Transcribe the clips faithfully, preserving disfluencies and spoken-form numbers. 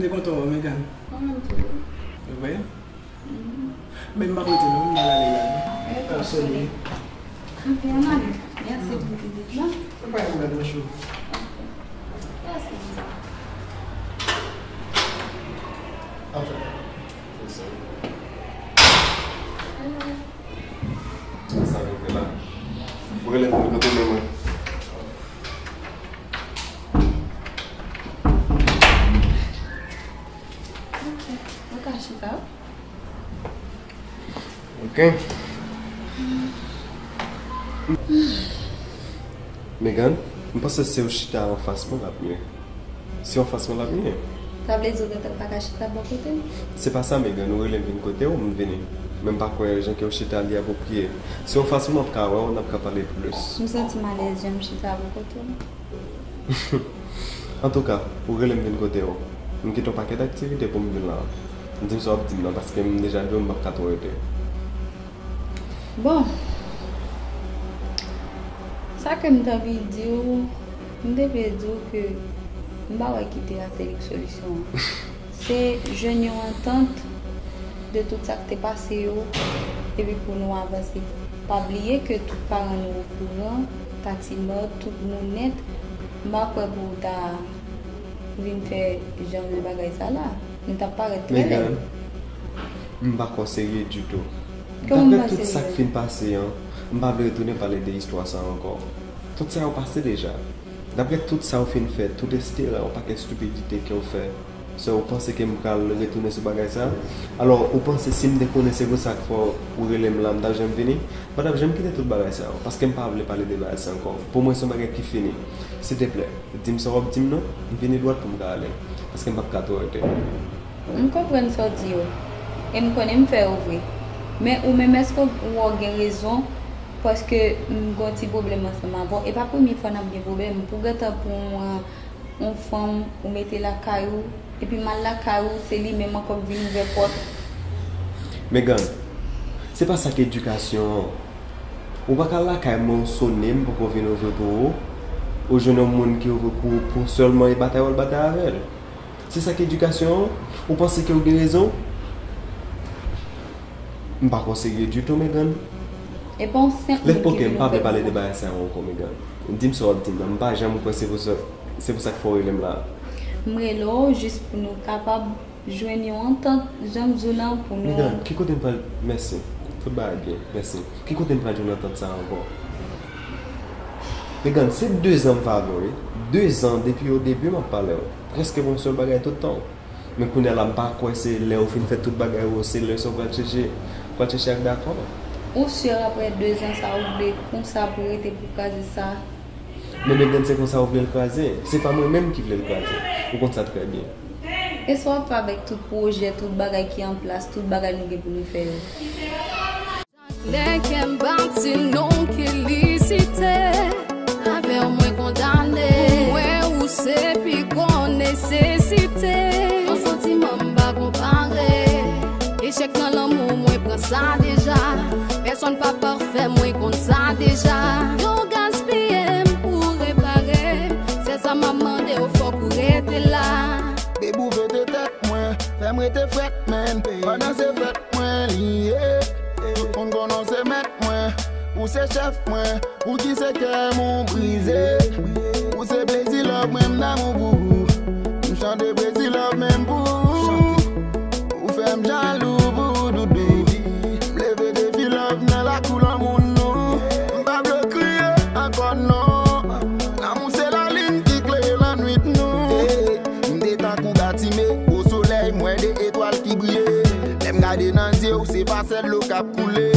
Te kontan wè w, Megan. Kòman m tou? E vre? Men m p ap rete non, m pral ale la. Al sone. Ok, ann ale. Mèsi pou vizit la. Ou pa yon gad nan chou. Mèsi pou sa. Anfen. Sa yo fè la. Ou rele m pou kote men mwen. Ok. Ou ka chita. Ok. Megan, m panse si w chita anfas mwen l ap mye. Si w anfas mwen l ap mye. Sa vle di w gentan pa ka chita bò kote m? Se pa sa, Megan, ou rele m vin kote w, m vini. Men m pa kwè jan ke w chita li apwopriye. Si w anfas mwen, m ap ka wè w, n ap ka pale plis. M santi m alèz jan m chita bò kote w. Antouka, ou rele m vin kote w. M kite yon pakèt aktivite pou m vin la. Di m sa w ap di m nan, paske m deja di w m p ap ka twò rete. Bon, sa ke m t anvi di w, m te vle di w ke m pa wè ki te a se li k solisyon an. Se jwenn yon antant de tout sa k te pase yo, epi pou nou avanse. Pa bliye ke tout paran nou okouran, Tati mò, tout moun nèt, m pa kwè pou w ta vin fè jan de bagay sa la. Nou t ap parèt trè lèd. Megan, m pa kwè w serye ditou. Kòman m pa serye? Daprè tout sa k fin pase an, m pa vle retounen pale de istwa sa ankò. Tout sa yo pase deja. Daprè tout sa w fin fè, tout etsetera, yon pakèt estipidite ke w fè, se ou panse ke m pral retounen sou bagay sa? Alò, ou panse si m te konnen se pou sa k fè w rele m la, m t ap janm vini? M pa t ap janm kite tout bagay sa yo, paske m pa vle pale de bagay sa ankò. Pou mwen, se yon bagay ki fini. Silteplè, di m sa w ap di m non, m vini dwat pou m ka ale, paske m p ap ka twò rete. M konprann sa w di yo, e m konnen m fè yo vre. Men ou menm, èske w wè w gen rezon? Paske m gen yon ti pwoblèm ansanm avè w. E pa premye fwa n ap gen pwoblèm. Pou gentan pran yon, yon fanm, ou mete lakay ou, epi m al lakay ou, se li menm ankò k vin ouvè pòt. Megan, se pa sa k edikasyon an. Ou pa ka al lakay mwen, ou sone, m poko vin ouvri pou ou. Ou jwenn yon moun ki ouvri pou ou, pou sèlman e batay w al batay avè l. Se sa k edikasyon an? Ou panse ke w gen rezon? M pa kwè w serye ditou, Megan. E pa yon senp moun ki vin ouvè pou mwen. Lèt poke, m pa vle pale de bagay sa yo ankò, Megan. Di m sa w ap di m nan. M pa janm kwè se pou sa, se pou sa k fè w rele m la. M rele w jis pou nou kapab jwenn yon antant, jan m di w lan, pou nou. Megan, ki kote m pral, mèsi. Tout bagay byen, mèsi. Ki kote m pral jwenn antant sa ankò? Megan, se de zan m fè avè w, wi. De zan depi o debi m ap pale w. Prèske pou yon sèl bagay tout tan. Men kounye a la, m pa kwè se lè ou fin fè tout bagay ou, se lè sa ou pral chèche, pral chèche ak dakò. Ou si aprè de zan sa, ou vle konsa pou rete pou kraze sa? Men Megan, se konsa ou vle l kraze. Se pa mwen menm ki vle l kraze. Ou konn sa trè byen. E sa w ap fè avèk tout pwojè, tout bagay ki an plas, tout bagay nou gen pou nou fè yo? Chak lè kè m bati non w ke li site, avè w mwen kondane. Pou mwen ou se pi gwo nesesite. Yon santiman m pa konpare. Echèk nan lanmou mwen pran sa deja. Pèsonn pa pafè, mwen konn sa deja. Yo gaspiye m pou repare. Se sa m ap mande w, fòk ou rete la. Baby, ou vete tèt mwen, fè m rete frèt, man. Pandan se fèt mwen li ye. Tout moun konnen w se mèt mwen, ou se chèf mwen, ou ki se kè m ou brize. Ou se plezi love mwen, m damou pou ou. M chante plezi love menm pou ou. Ou fè m jalou pou ou, doudou. M leve defi love nan lakou lanmou nou. M pa vle kriye ankò non. Lanmou se lalin ki klere lannwit nou. M te tankou batime o solèy, m wè de etwal ki briye. Lè m gade nan zye w, se pa sèl dlo k ap koule.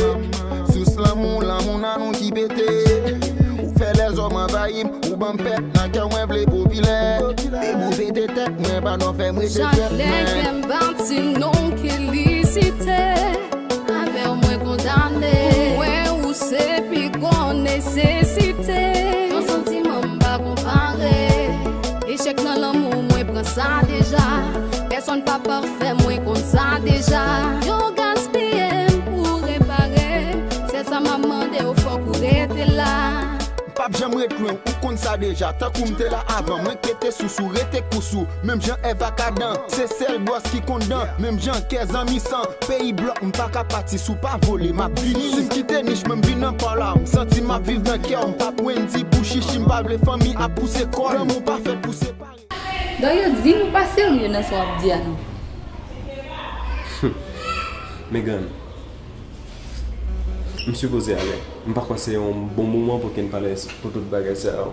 Sous lanmou, lanmou nan nou ki pete. Ou fè lèzòm anvayi m, ou ban m pèt nan kè w, mwen vle popilè. Depi w pete tèt mwen, pandan w fè m rete frèt mwen. Chak lè kè m bati non w ke li site. Avè w mwen kondane. Pou mwen ou se pi gwo nesesite. Yon santiman m pa konpare. Echèk nan lanmou mwen pran sa deja. Pèsonn pa pafè, mwen konn sa deja. Yo gaspiye m pou repare. Se sa m ap mande w, fòk ou rete la. M pa Ap janm ret lwen, ou konn sa deja. Tankou m te la avan, mwen k rete sousou, rete kousou. Menm jan Èv ak Adan, se sèl bòs ki konn dan. Menm jan kè zanmi san, peyi blòk, m pa ka pati si w pa vole, m ap vini. Si m kite nich mwen, m vin nan pa w la, m santi m ap viv nan kè w. M p ap Wendy pou chichi, m pa vle fanmi ap pouse kò l. Lanmou pa fèt pou separe. Dario, di m ou pa serye nan sa w ap di a non. Megan, m sipoze ale. M pa kwè se yon bon moman pou ke n pale pou tout bagay sa yo.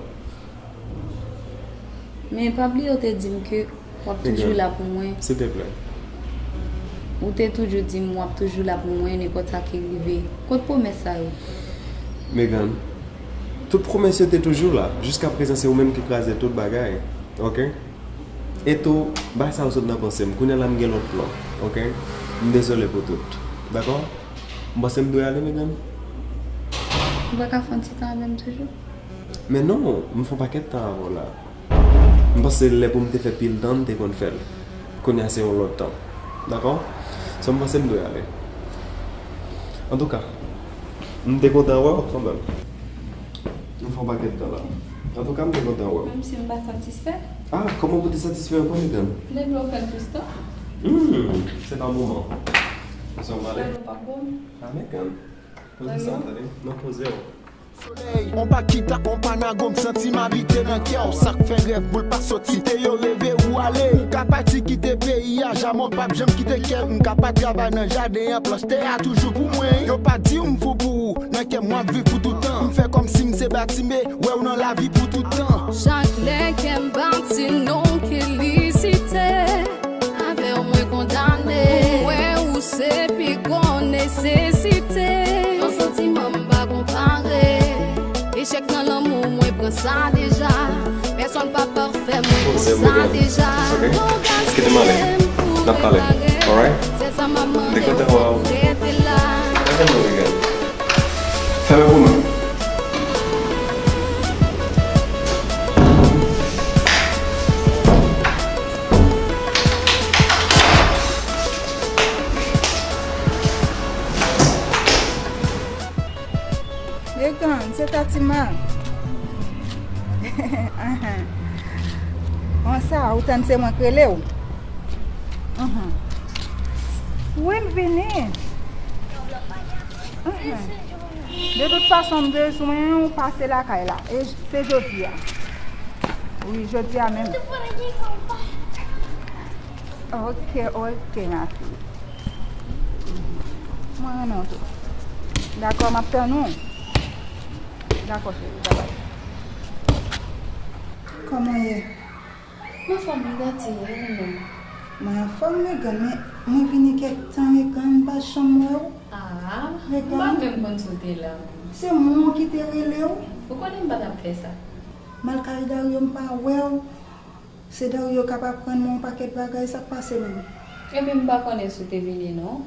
Men pa bliye w te di m ke w ap toujou la pou mwen. Silteplè. Ou te toujou di m w ap toujou la pou mwen, nenpòt sa ki rive. Kot pwomès sa yo? Megan, tout pwomès yo te toujou la. Jiskaprezan, se ou menm ki kraze tout bagay. Oke? E tou, bay sa yo sot nan panse m. Kounye a la, m gen lòt plan. Oke? M dezole pou tout. Dakò? M panse m dwe ale, Megan. Ou pa ka fè yon ti tan avè m toujou? Men non, m fè yon pakèt tan avè w la. M panse lè pou m te fè pil tan, m te konn fè l. Kounye a se yon lòt tan. Dakò? So, m panse m dwe ale. Antouka, m te kontan wè w kanmenm. M fè yon pakèt tan la. Antouka, m te kontan wè w. Menm si m pa satisfè? Ah, kòman pou te satisfè ankò, Megan? Depi w fè l plis tan. Hmm, se pa moman. Sa w pale? Sa nou pa bon. Ah, Megan. Poze sa, tande. Non, poze w. Solèy, on pa kita, on pa nago, m santi m abite nan kè w. Sa k fè rèv boul pa soti, kite yo reve ou ale. Ou ka pati kite peyi a, jamè w p ap janm kite kè m. M ka pa travay nan jaden an, planch tè a toujou pou mwen. Yo pa di w m fou pou ou, nan kè m w ap viv pou toutan. M fè kòmsi m se Batime, wè w nan lavi pou toutan. Chak lè kè m bati non w kilisite. Avè w mwen kondane. Mwen ou se pi gwo nesesite. Yon santiman m pa konpare. Echèk nan lanmou mwen pran sa deja. Pèsonn pa pafè mwen konn sa deja. Oke. Kite m ale. N ap pale. Alright? Se sa m ap mande w fò w rete la. Fèmen pou mwen. Megan, se Tatima. Ahan. Konsa, ou tann se mwen k rele w? Ahan. Wi, m vini. Ahan. De tout fason, m bezwen ou pase lakay la. E j-, se jodi a. Wi, jodi a menm. Ok, ok, ma fille. Mwen renmen w tou. Dakò, m ap tann ou. Dakò, cheri, babay. Kòman w ye? M anfòm wi, Tati, e ou menm? Mwen anfòm, Megan, men mwen vini kèk tan, Megan, m pa janm wè w. Ah, m pa menm konn si w te la menm. Se mwen ki te rele w. Ou konnen m pa t ap fè sa. M al kay Dario, m pa wè w. Se Dario k ap aprann mwen yon pakèt bagay, sa k pase menm? Epi m pa konnen si w te vini non.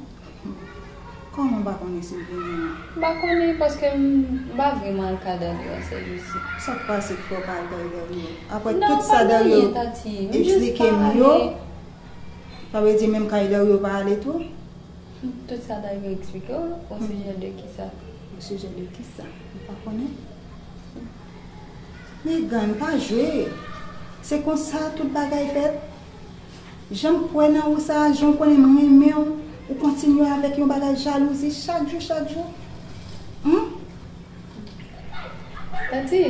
Kòman w pa konnen si m vini an? M pa konnen paske m, m pa vrèman al kay Dario an sèjousi. Sa k pase k fè w pa al kay Dario? Apre tout sa Dario eksplike m yo, sa vle di menm kay Dario w pa ale tou? Tout sa Dario eksplike w, osijè de kisa? Osijè de kisa? M pa konnen. Megan, pa jwe. Se konsa tout bagay fèt. Jan m kwè nan ou sa a, jan w konnen m renmen w, ou kontinye avèk yon bagay jalouzi chak jou, chak jou. Hum? Tati,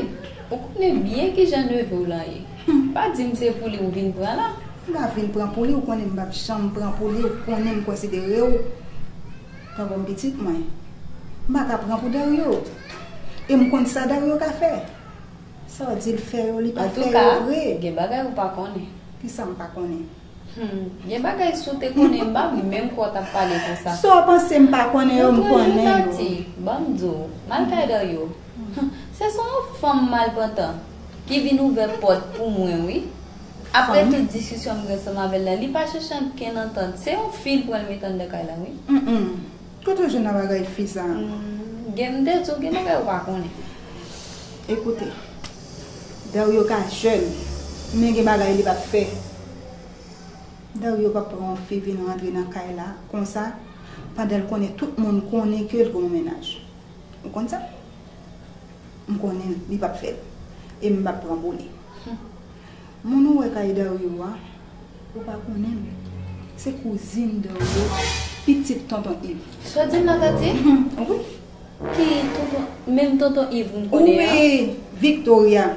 ou konnen byen kijan neve w lan ye. Hum. Pa di m se pou li ou vin pran la. M pa vin pran pou li, ou konnen m p ap janm pran pou li, ou konnen m konsidere w tankou m pitit mwen. M pa ka pran pou Dario. E m konn sa Dario ka fè. Sa w di l fè yo, li pa fè yo vre. Antouka, gen bagay ou pa konnen. Kisa m pa konnen? Hmm, gen bagay si w te konnen, m pa menm kwè w t ap pale konsa. Sa w panse m pa konnen yo, m konnen yo. Tati, ban m di w, m al kay Dario. Se sou yon fanm malpantan ki vin ouvè pòt pou mwen, wi. Apre tout diskisyon m gen ansanm avè l la, li pa chèche okenn antant. Se yon fi l pran l mete anndan kay la, wi. Mm, mm. Kote w jwenn nan bagay fi sa a? Hmm, gen, m te di w gen bagay ou pa konnen. Ekoute, Dario ka jèn, men gen bagay li p ap fè. Dario p ap pran yon fi vin rantre nan kay la konsa, pandan l konnen tout moun konnen ke l gen yon mennaj. Ou konn sa? M konnen li p ap fè l. E m p ap pran pou li. Moun ou wè kay Dario a, ou pa konnen l. Se kouzin Dario, pitit tonton Iv. Sa w di m la, Tati? Wi. Ki tonton, menm tonton Iv m konnen an? Wi, Victoria.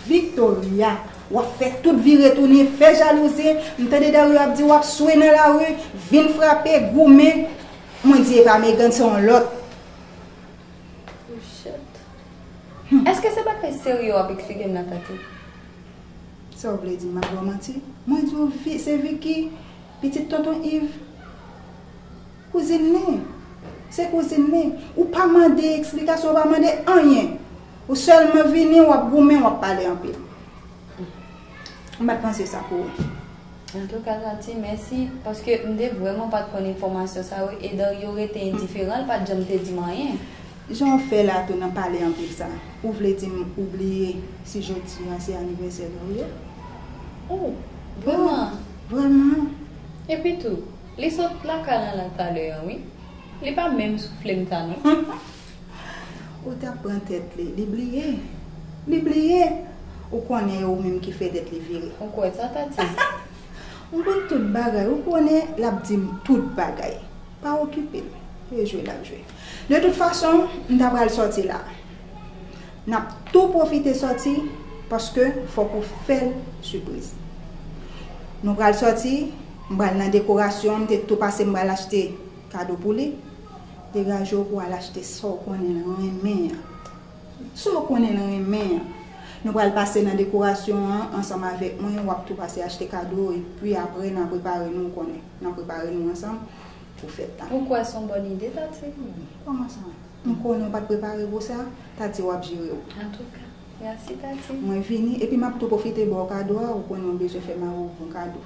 Victoria, w ap fè tout vire tounen, fè jalouzi. M tande Dario ap di w ap swe nan lari, vin frape, goumen. Mwen di e pa Megan, se yon lòt. Oh, shit. Èske se bagay serye w ap eksplike m la, Tati? Sa w vle di, m ap ba w manti? Mwen di w, Vi-, se Vicky, pitit tonton Iv. Kouzin li. Se kouzin li. Ou pa mande eksplikasyon, ou pa mande anyen. Ou sèlman vini, w ap goumen, w ap pale anpil. M pa t panse sa pou ou. Antouka, Tati, mèsi, paske m te vrèman pa t konn enfòmasyon sa yo, e Dario rete endiferan, l pa t janm te di m anyen. Jan w fè la tou nan pale anpil sa, ou vle di m ou bliye si jodi a se anivèsè Dario? Oh, vrèman? Vrèman. Epi tou, li sot lakay lan la talè an, wi. Li pa menm soufle m sa, non. Ou t ap pran tèt li, li bliye. Li bliye. Ou konnen e ou menm ki fè tèt li vire. Ou kwè sa, Tati? M konn tout bagay. Ou konnen l ap di m tout bagay. Pa okipe l. E jwe l ap jwe. De tout fason, m ta pral sòti la. N ap tou pwofite sòti, paske fòk ou fè l sipriz. Nou pral sòti, m pral nan dekorasyon, m te tou pase, m pral achte kado pou li. Degaje w pou w al achte sa w konnen l renmen an. Sa w konnen l renmen an. Nou pral pase nan dekorasyon an ansanm avèk mwen, w ap tou pase achte kado, epi apre n a prepare nou, w konnen. N a prepare nou ansanm pou fèt la. Ou kwè se yon bòn ide, Tati? Kòman sa? M konnen w pa t prepare pou sa, Tati w ap jere w. Antouka, mèsi, Tati. Mwen vini, epi m ap tou pwofite ba w kado a, ou konnen w bezwen fè mari w bon kado.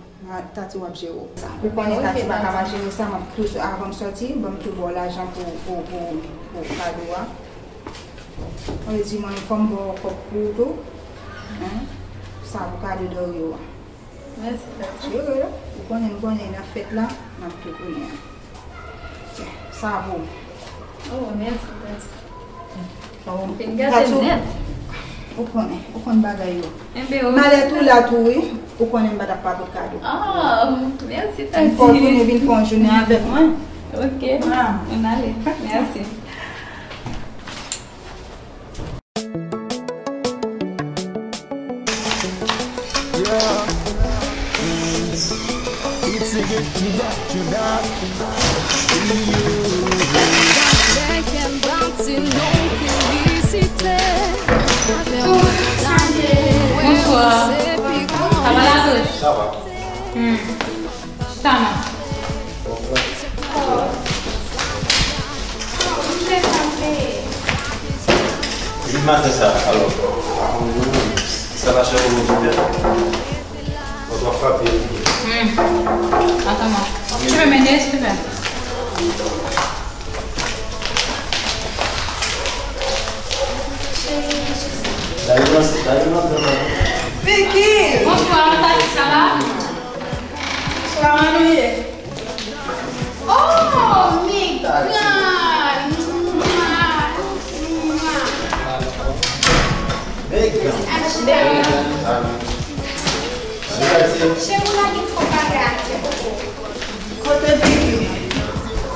Tati w ap jere w. Ou konnen Tati pa ka pa jere sa, m ap tou, avan m sòti, ban m tou ba w lajan pou, pou, pou, pou kado a. Mwen di mwen, fò m ba w kòb pou ou tou. Hein? Sa pou kado Dario a. Mèsi, Tati. Jere, ou konnen, m konnen nan fèt la, m ap tou konnen. Tyen, sa pou ou. Oh, mèsi, Tati. Bon, fin gate m nèt. Ou konnen, ou konn bagay yo. Enben, ok. Malè tou la tou, wi. Ou konnen m pa t ap pa pote kado. Ah, mèsi, Tati. Fò w tounen vin fè yon jounen avèk mwen. Ok. Ah. Ann ale. Mèsi. Bonswa. Sa va la, Tòch? Sa va. Hmm. Chita non. Depi maten sa, alò, sa mache pou mwen fè. Mwen twò frape. Hmm. Attends-moi. Tu peux m'aider, s'il te plaît? Vicky! Bonsoir, Tati, ça va? Bonsoir, Marie. Oh, Megan! Mwa, mwa, mwa. Megan. Ashley. Cheri, w lage twòp bagay atè, koko. Kote Vicky?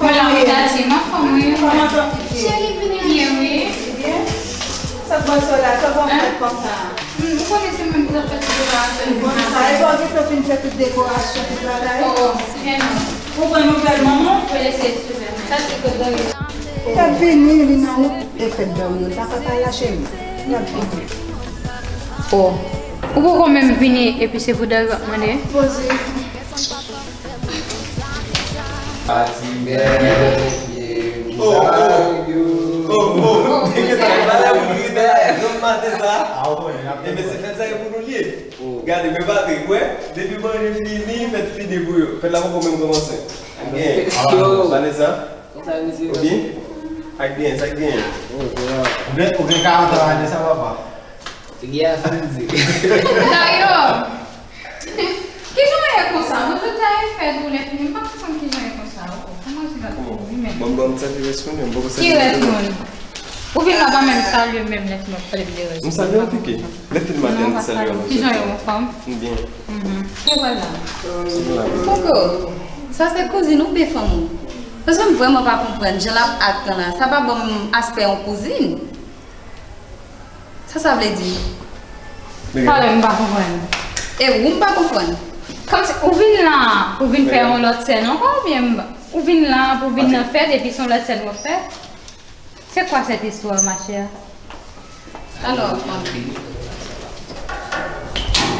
Mwen la, wi, Tati, m anfòm, wi. Kòman tande? Cheri, vini. Byen, wi. Byen? Sa k pase la? Sa w ap fè konsa? Hmm, ou konnen se mwen ki t ap fè tout dekorasyon. Bon, sa e bò ki te fin fè tout dekorasyon, tout bagay. Oh, oh, men non. Ou pran nouvèl manman? Ou lese sou mwen. Sa se kote Dario. L ap vini, li nan wout e fèt Dario. L pa ka pa la, cheri. L ap vini. Oh. Ou poko menm vini, epi se pou Dario ap mande? Poze. Happy birthday to you. Oh, oh. Oh, oh. Gen bagay pou di, non, maten sa. Ah, wi, n ap... Enben, se fèt sa e pou nou li ye. Oh. Gade, men Patrick, wè, depi manje fini, fèt fini pou yo. Fèt la poko menm kòmanse. Ak genyen. Vanessa? Ou byen? Ak genyen, sa k genyen? Oh, se la. Ou gen, ou gen karant an ane sa, papa? Figi a santi. Dario! Kijan w ye konsa? Nou tout sa e fèt ou lè fini, m pa konprann kijan w ye konsa ankò. Kòman se la fini menm? Bon, bon, sa ki rès moun yo, m poko... Ki rès moun? Ou vin la, pa menm salye menm, lè fin w ap pale m deranje. M salye w pike. Lè fin maten, m salye w. Kijan yo, anfòm? M byen. Mhm. Ki wè la? Koko, sa se kouzin ou byen fanm ou? Paske m vrèman pa konprann jan l ap ak lan la. Sa pa ban m aspè yon kouzin. Sa sa vle di? Talè m pa konprann. E ou m pa konprann. Kòmsi ou vin la pou vin fè yon lòt sèn ankò, oubyen m- ou vin la pou vin nan fèt epi se yon lòt sèn w ap fè? C'est quoi cette histoire, ma chère? Alò,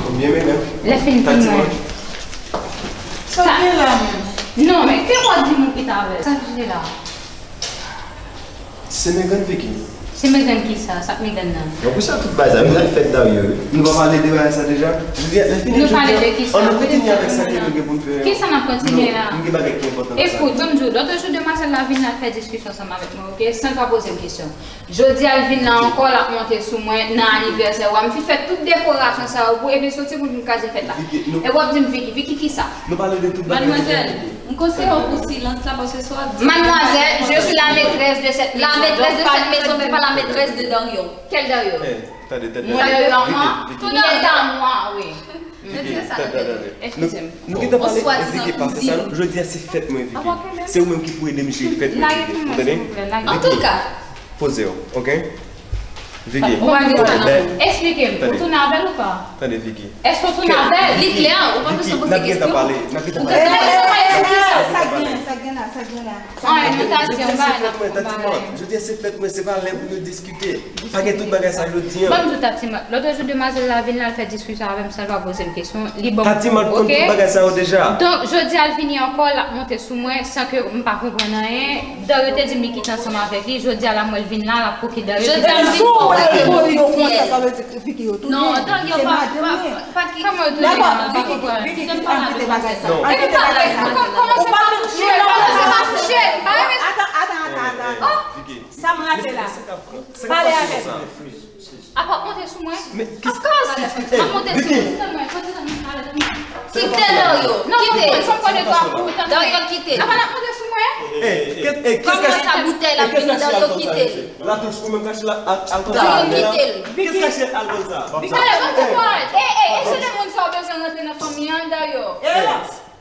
Konbyen menm? Lè fin fin mwen. Sa gen la menm? Non, men ke w di moun ki t avè l? Sa ki la? Se Megan Vicky. Se Megan ki sa? Sa k Megan nan? Bon, pou sa tout bagay sa, Megan fèt Dario wi. Nou pa pale de bagay sa deja? Jodi a, lè fini jodi a, ann nou kontinye avèk sa ke nou gen pou n fè. Kisa n ap kontinye la? Nou gen bagay ki enpòtan pou sa. Ekout, ban m di w, lòt jou demwazèl la vin la fè diskisyon ansanm avèk mwen, oke? San l pa poze m kesyon. Jodi a l vin la ankò, l ap monte sou mwen nan anivèsè w a. M fin fè tout dekorasyon sa yo pou, epi l soti pou l vin kraze fèt la. E w ap di m Vicky, Vicky kisa? Nou pale de tout bagay. Madmwazèl, m konseye w pou silans la, paske sa w ap di. Mademoiselle, je suis la maîtresse de cette maison, donc pas la maîtresse de Dario. Quel Dario? Mwen Dario a mwen, tout Dario a mwen, wi. Retire sa nan tèt ou. Eskize m. Nou gentan pale, Vicky, pase sa. Jodi a se fèt mwen, Vicky. Se ou menm ki pou ede m jere fèt mwen, Vicky. Ou tande? Antouka. Poze w, oke? Vicky. Ou pa gen sa nan men w. Eksplike m. Ou tounen avè l ou pa? Tande, Vicky. Èske w tounen avè l? Li klè, ou pa bezwen poze kesyon. N ap gentan pale. N ap gentan pale. Sa k gen la, sa k gen la, sa k gen la. An, e nou ta di yon bagay nan konba. Jodi a se fèt mwen, se pa lè pou nou diskite. Pa gen tout bagay sa jodi a. Ban m di w, Tatima, lòt jou demwazèl la vin la, l fè diskisyon avè m san l pa poze m kesyon. Li ban m, Tatima, m konn tout bagay sa yo deja. Donk, jodi a l vini ankò, l ap monte sou mwen san ke m pa konprann anyen. Dario te di m li kite ansanm avèk li, jodi a la m wè l vin la, l ap koke Dario. Jodi a m vin pou w wè l vin pou w konsa, sa vle di Vicky yo tounen. Non, Dario pa, pa, pa ki. Kòman yo tounen? Dakò, Vicky, Vicky, ann kite bagay sa. Ann kite bagay sa. Kòman sa pa touche? Kòman sa pa touche? Atann, atann, atann, atann. Sa m raple la. Pale avè m. Apa monte sou mwen? Apa monte sou mwen? Kite Dario. Kite. Dario kite. Apa n ap monte sou mwen? Kòman sa boutèy la vini, Dario kite l. Latouch ou menm kache l al konsa. Dario kite l. Kiyès kache al konsa? Talè, ban m di w yon bagay. Ey, ey, e se de moun sa w bezwen rantre nan fanmi an, Dario?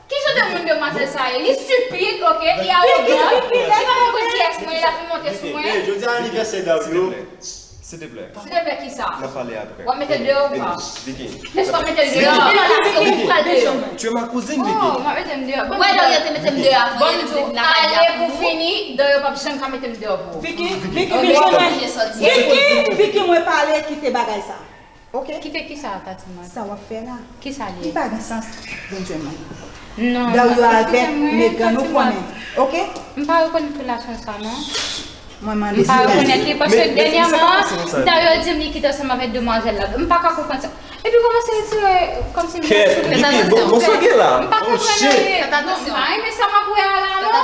Ki jan de moun demwazèl sa ye? Li stipid, oke, li awogan, li pa konprann kiyès mwen ye, l ap vin monte sou mwen. Ey, jodi a anivèsè Dario. Silvouplè. Silvouplè kisa? N ap pale apre. W ap mete l deyò ou pa? Vicky. Èske w ap mete l deyò? Vicky. Vicky. Tu es ma cousine, Vicky. Oh, w ap mete m deyò. Ou wè Dario te mete m deyò avan, li te vin lakay li ap pou mwen. Ale pou fini, Dario p ap janm ka mete m deyò pou ou. Vicky, Vicky, vin jwenn mwen. Vicky, Vicky, mwen pale, kite bagay sa. Oke? Kite kisa, Tatima? Sa w ap fè la? Kisa l ye? Li pa gen sans, Benjamin. Non, Dario avèk Megan, ou konnen. Oke? M pa rekonèt relasyon sa, non. Mwen mande. M pa rekonèt li, paske dènyèman, Dario di m li kite ansanm avèk demwazèl la. M pa ka konprann sa. Epi kòmanse retire, kòmsi m t ap soufle. Kèt, Vicky, bon, bon, sa w gen la? M pa konprann anyen. Non, m pa renmen sa m ap wè a la, non.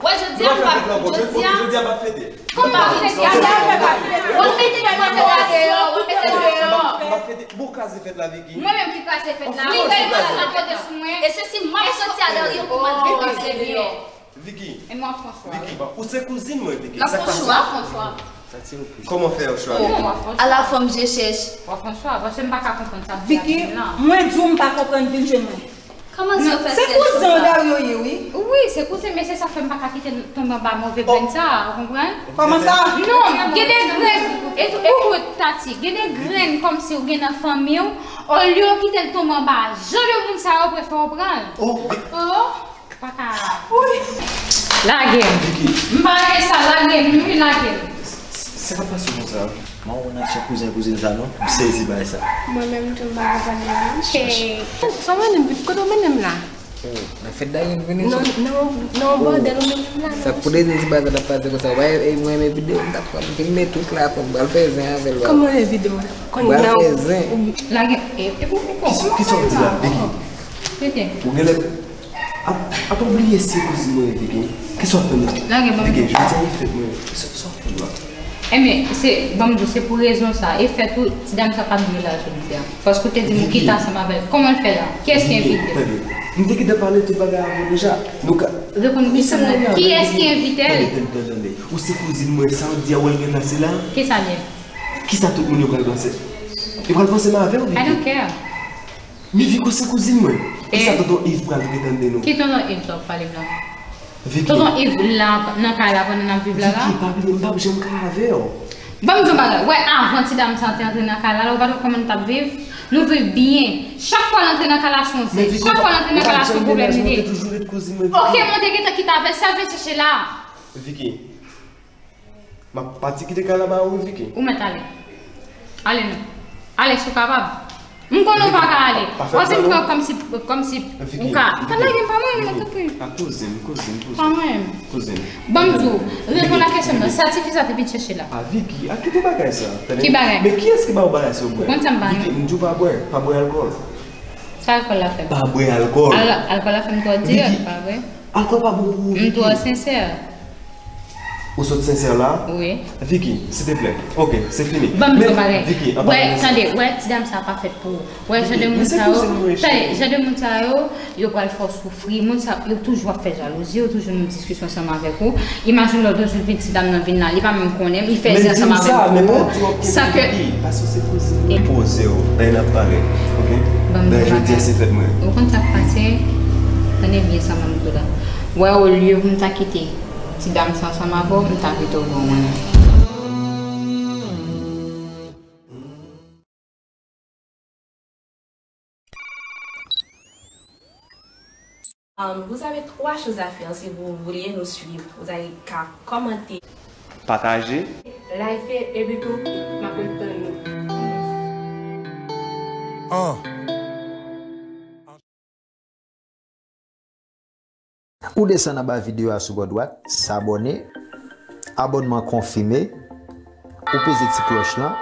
Wè, jodi a, m p ap, jodi a. Jodi a m ap fete. Kòman w ap fete? W ap mete demwazèl la deyò, w ap mete l deyò. M ap fete. Bon, kraze fèt la, Vicky. Mwen menm ki kraze fèt la. Wi, men yon bagay sa pote sou mwen. E se si m ap soti a Dario pou m al vin kraze deyò. Vicky. E mwen François. Vicky, ou se kouzin mwen, Vicky. Sa k pase? François. Kòman fè w chwa? Ala fanm je chèch. François, paske m pa ka konprann sa. Vicky, mwen di w m pa konprann, vin jwenn mwen. Kòman sa w fè se kouzen w Dario ye, wi. Wi, se kouzen, men se sa fè m pa ka kite l tonbe anba move grenn sa, ou konprann? Kòman sa? Non, gen de grenn, e tou, ekout, Tati, gen de grenn kòmsi ou gen nan fanmi w, olye w kite l tonbe anba jan de moun sa yo, prefere w pran l. Oh, pa ka. Lage m. M pa renmen sa, lage m, wi, lage m. Sa k ap pase konsa? Mwen wè w nan kouzen kouzin sa non, m sezi bay sa. Mwen menm tou m pa konprann li non. Sa w mennen m vin, kote w mennen m la? Oh, nan fèt Dayou m vini sou. Nan yon bòdèl ou mennen m la. Sa k pou de ti bagay t ap pase konsa, w pa wè mwen renmen videyo m t ap pran, m filme tout la, fò m pral fè zen avè l. Kòman renmen videyo m? Pral fè zen. Lage, e, e pou, pou, pou. Kisa w di la, Vicky? Ou genlè ap, ap bliye se kouzin mwen ye, Vicky. Kisa w ap fè m la? Lage ban m. Vicky, jodi a e fèt mwen. Sa, sa w ap fè m la? Ebyen, se, ban m di w, se pou rezon sa. E fè tou, ti dam sa pa t dwe la jodi a. Paske w te di m ou kite ansanm avè l. Kòman l fè la? Kiyès ki envite l? Tande, m te gentan pale tout bagay avè w deja. Nou ka... Reponn kesyon nan. Kiyès ki envite l? Tande, tande, tande, tande. Ou se kouzin mwen, sa w di a, w wè l gen plase la? Kisa l ye? Kisa tout moun yo pral panse? Yo pral panse m avè w, Vicky. I don't care. Men Vicky, ou se kouzin mwen. E sa tonton Yves pral vin tande nou? Ki tonton Yves sa w ap pale m la? Vicky. Tonton Yves la nan kay la pandan n ap viv la la? Vicky, pa bliye, m p ap janm ka avè w. Ban m di w bagay. Wè, avan ti dam sa te antre nan kay la, la, ou pa t wè kòman n t ap viv? Nou viv byen. Chak fwa l antre nan kay la, se yon zèk. Chak fwa l antre nan kay la, se yon pwoblèm li te. Ok, mwen te gentan kite avè l, sa l vin chèche la? Vicky. M ap pati kite kay la ba ou, Vicky. Ou mèt ale. Ale non. Ale si w kapab. M konnen w pa ka ale. W ap di m pran kòmsi, kòmsi ou ka. Pa lage m, pa mwen menm, tanpri. Pa koze m, koze m, koze m. Pa mwen menm. Koze m. Ban m di w, reponn a kesyon m nan. Sa tifi sa te vin chèche la? A, Vicky, a, kite bagay sa. Ki bagay? Men kiyès ki ba w bagay sa w bwè? Ou konn sa m ba nou? Vicky, m di w pa bwè, pa bwè alkòl. Sa alkòl la fè m? Pa bwè alkòl. Al-, alkòl la fè m twò dirèk, pa vre? Alkòl pa bon pou ou, Vicky. M twò sensè. Ou sot sensè la? Wi. Vicky, silteplè. Ok, se fini. Ban m di w yon bagay. Vicky, an palan de sa. Wè, tande, wè, ti dam sa pa fèt pou ou. Wè, jan de moun sa yo, tande, jan de moun sa yo, yo pral fè w soufri. Moun sa yo toujou ap fè jalouzi, yo toujou nan diskisyon ansanm avèk ou. Imajine w toujou vin, ti dam nan vin la, li pa menm konnen, li fè zen ansanm avèk ou. Sa ke... Paske se kouzin mwen. Poze w, lè n ap pale, ok? Ban m di w yon bagay. Jodi a se fèt mwen. Ou konn sa k pase? Tande byen sa m ap di w la. Wè, olye pou m ta kite ti dam sa ansanm avè w, m ta kite w bon mwen. Um, vous avez trois choses à faire si vous voulez nous suivre. Vous avez qu'à commenter. Partager. Liker, epi tou, m ap ret tann nou. Ou desann anba videyo a sou bò dwat, sabòne, abònman konfime, ou peze ti klòch lan,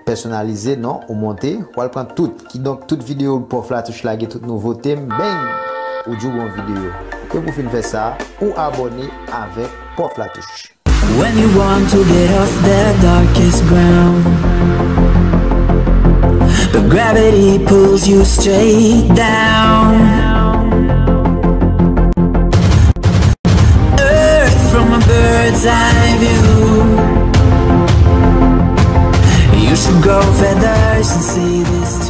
pèsonalize, non, ou monte, w al pran tout. Kidonk, tout videyo Pòf Latouch lage, tout nouvote m, bang! Ou di w gon videyo. Epi pou fin fè sa, ou abòne avèk Pòf Latouch. When you want to get off that darkest ground, but gravity pulls you straight down. Earth from a bird's eye view. You should grow feathers and see this.